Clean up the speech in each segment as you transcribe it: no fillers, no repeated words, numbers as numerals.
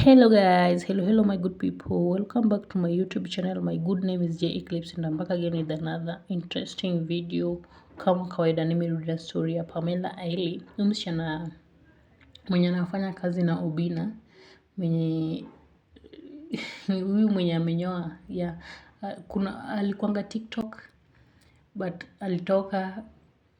Hello guys, hello hello my good people, welcome back to my YouTube channel. My good name is J Eclipse and I'm back again with another interesting video. Kama kawaida nimerudia story ya Pamela Aili, msichana mwenye anafanya kazi na Obina, mwenye huyu mwenye amenyoa ya kuna alikuanga TikTok but alitoka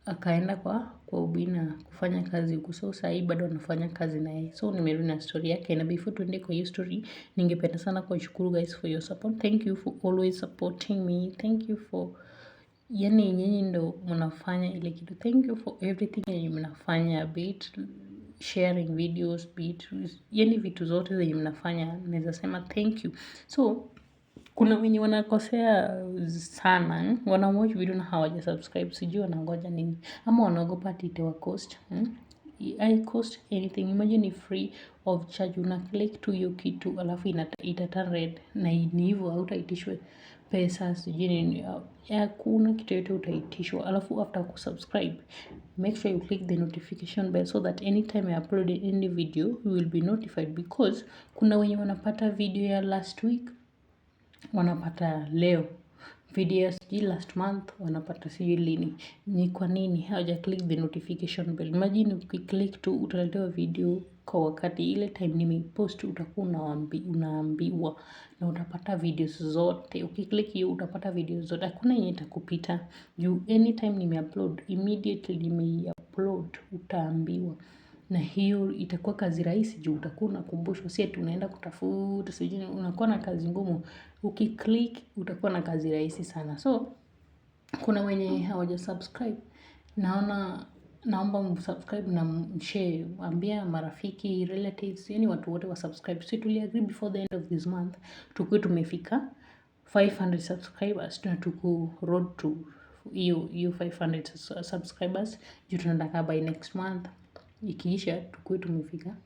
akaenda kwa Obina kufanya kazi huku. So sahii bado anafanya kazi na yeye. So nimerudi na story yake, na before tuende kwa hiyo story, ningependa sana kuwashukuru guys for your support. Thank you for always supporting me. Thank you for, yani, nyinyi ndo mnafanya ile kitu. Thank you for everything yenye mnafanya, be it sharing videos, be it, yani, vitu zote zenye mnafanya, naweza sema thank you. So kuna wenye wanakosea sana, wana watch video na hawaja subscribe. Sijui wanangoja nini ama wanaogopa ati itawa cost, I cost anything? Imagine ni free of charge. Una click tu hiyo kitu, alafu ita turn red na ni hivyo. Hautaitishwa pesa, sijui nini, hakuna kitu yote utaitishwa. Alafu after kusubscribe, make sure you click the notification bell so that anytime I upload any video, you will be notified, because kuna wenye wanapata video ya last week wanapata leo, video ya sijui last month wanapata sijui lini. Ni kwa nini hawaja click the notification bell? Imagine ukiclick tu, utaletewa video kwa wakati. Ile time nimeipost, utakuwa unaambiwa na utapata videos zote. Ukiclick hiyo, utapata videos zote, hakuna yenye itakupita, juu anytime nimeupload, immediately nimeupload, utaambiwa. Na hiyo itakuwa kazi rahisi juu utakuwa unakumbushwa, si ati unaenda kutafuta, sijui unakuwa na kazi ngumu. Ukiclick, utakuwa na kazi rahisi sana. So kuna wenye hawaja subscribe, naona. Naomba msubscribe na mshare, ambia marafiki, relatives, yani watu wote wa subscribe. Si tuliagree before the end of this month tukuwe tumefika 500 subscribers? Na tuko road to hiyo hiyo 500 subscribers, juu tunataka by next month ikiisha tukuwe tumefika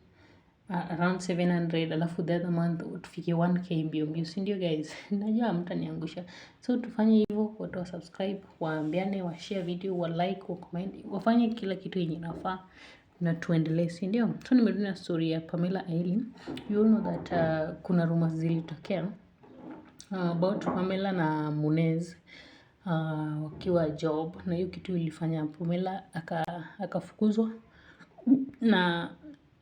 around 700, alafu the other month tufike 1K mbio mbio, si ndio guys? Najua hamtaniangusha. So tufanye hivyo, watu wa subscribe, waambiane, wa share video, wa like, wa comment, wafanye kila kitu yenye inafaa na tuendelee, si ndio? So nimerudi na story ya Pamela Aileen. You all know that kuna rumors zilitokea about Pamela na Munez wakiwa job, na hiyo kitu ilifanya Pamela akafukuzwa na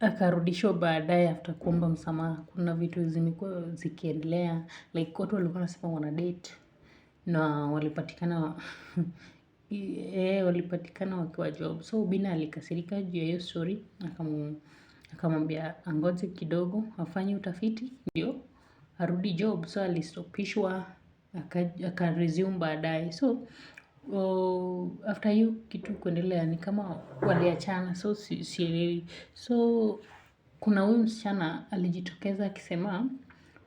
akarudishwa baadaye after kuomba msamaha. Kuna vitu zimekuwa zikiendelea, like watu walikuwa wanasema wana date na walipatikana wakiwa job. So Obina alikasirika juu ya hiyo story, akamwambia angoje kidogo afanye utafiti ndio arudi job. So alistopishwa, aka resume baadaye. So after hiyo kitu kuendelea, ni kama waliachana, so sielewi. So kuna huyu msichana alijitokeza akisema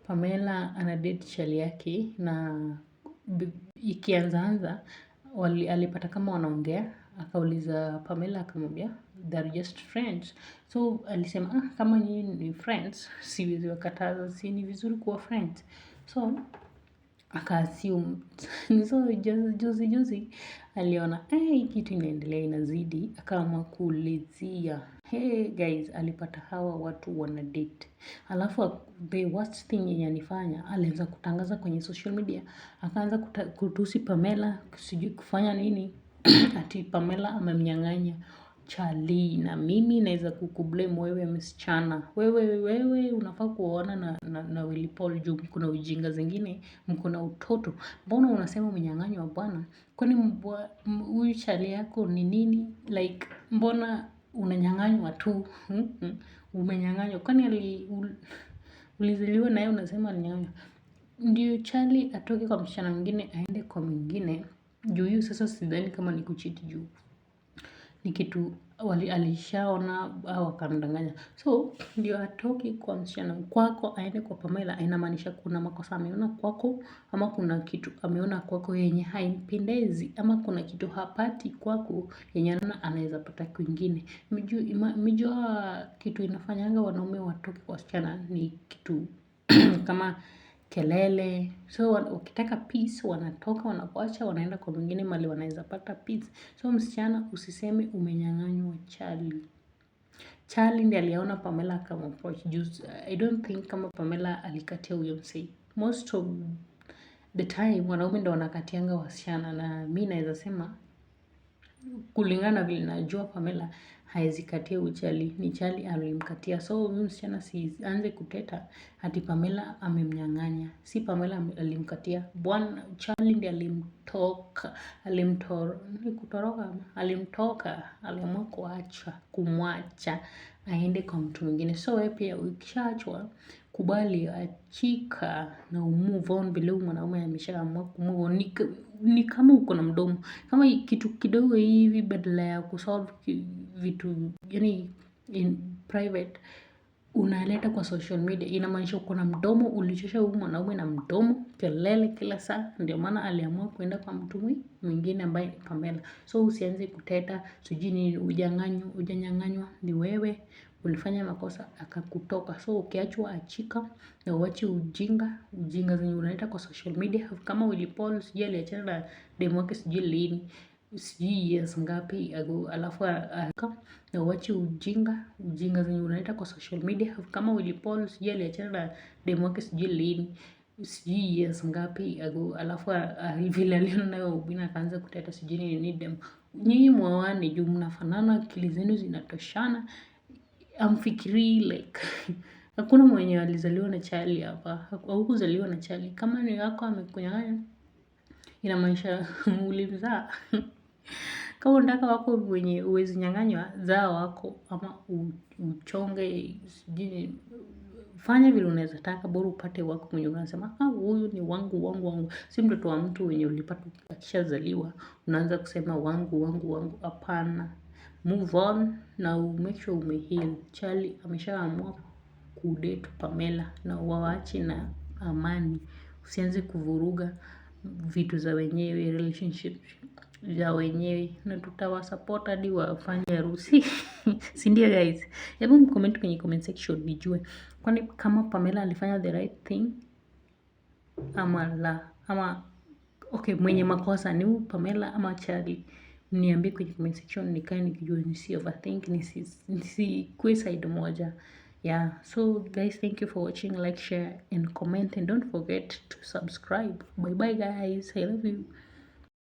Pamela ana date chali yake, na ikianzaanza alipata kama wanaongea, akauliza Pamela, akamwambia they're just friends. So alisema, "Ah, kama nyinyi ni friends, siwezi wakataza, si ni vizuri kuwa friends?" So akaassume. So juzi juzi aliona, hey, kitu inaendelea inazidi, akaamua kuulizia. Hey guys, alipata hawa watu wana date. Alafu the worst thing yenye alifanya, alianza kutangaza kwenye social media, akaanza kutusi Pamela, sijui kufanya nini, ati Pamela amemnyang'anya chali. Na mimi naweza kukublame wewe msichana. Wewe, wewe unafaa kuoana na Willy Paul juu kuna ujinga zingine, mko na utoto. Mbona unasema umenyang'anywa bwana? Kwani huyu chali yako ni nini? Like, mbona unanyang'anywa tu? Umenyang'anywa. Kwani ulizaliwa na yeye unasema alinyang'anywa? Ndio chali atoke kwa msichana mwingine aende kwa mwingine. Juu huyu sasa sidhani kama ni kucheat, juu ni kitu alishaona au akamdanganya. So ndio atoke kwa msichana kwako aende kwa Pamela, inamaanisha kuna makosa ameona kwako, ama kuna kitu ameona kwako yenye haimpendezi, ama kuna kitu hapati kwako yenye anaona anaweza pata kwingine. Mjua kitu inafanyanga wanaume watoke kwa wasichana ni kitu kama kelele. So wakitaka peace, wanatoka, wanakuacha, wanaenda kwa mwingine mahali wanaweza pata peace. So msichana, usiseme umenyang'anywa chali. Charlie ndiye aliona Pamela akamapproach. Juu I don't think kama Pamela alikatia huyo msee. Most of the time wanaume ndo wanakatianga wasichana, na mi naweza sema kulingana na vile najua Pamela haezi katia uchali, ni Charlie alimkatia. So huyu msichana sianze kuteta ati Pamela amemnyang'anya. Si Pamela alimkatia. Bwana Charlie ndiye alimtoka, ni kutoroka, alimtoka, aliamua kuacha, kumwacha aende kwa mtu mwingine. So wewe pia ukishaachwa, kubali, achika na umove on vile huyu mwanaume ameshaamua kumove on. Ni kama uko na mdomo, kama kitu kidogo hivi badala ya kusolve vitu yani in private unaleta kwa social media, inamaanisha uko na mdomo, ulichosha huyu mwanaume na mdomo, kelele kila saa, ndio maana aliamua kuenda kwa mtu mwingine ambaye ni Pamela. So usianze kuteta, sijui nini, hujanyang'anywa, ni wewe ulifanya makosa akakutoka. So ukiachwa achika na uache ujinga, ujinga zenye unaleta kwa social media. Kama Willy Paul sijui aliachana na demu wake sijui lini, sijui years ngapi ago, alafu na uache ujinga, ujinga zenye unaleta kwa social media. Kama Willy Paul sijui aliachana na demu wake sijui lini, sijui years ngapi ago, alafu vile aliona nayo Obinna akaanza kuteta sijui nini dem. Nyinyi mwoane juu mnafanana, akili zenu zinatoshana, hamfikirii like hakuna mwenye alizaliwa na chali hapa, hukuzaliwa na chali. Kama ni wako amekunyang'anya, inamaanisha ulimzaa. Kama unataka wako mwenye huwezi nyang'anywa, zaa wako ama uchonge, sijui fanya vile unaweza taka, bora upate wako mwenye unasema, ah, huyu ni wangu wangu wangu. Si mtoto wa mtu mwenye ulipata akishazaliwa, unaanza kusema wangu wangu wangu. Hapana. Move on na make sure umeheal. Charlie ameshaamua kudate Pamela na waache na amani. Usianze kuvuruga vitu za wenyewe, relationship za wenyewe, na tutawasupport hadi wafanye harusi. Si ndio guys? Hebu mcomment kwenye comment section nijue. Kwani kama Pamela alifanya the right thing ama la, ama okay, mwenye makosa ni huyu Pamela ama Charlie? Mniambie kwenye comment section nikae nikijua, nisi overthink, nisikuwe side moja. Yeah, so guys, thank you for watching. Like, share and comment, and don't forget to subscribe. Bye bye guys, I love you.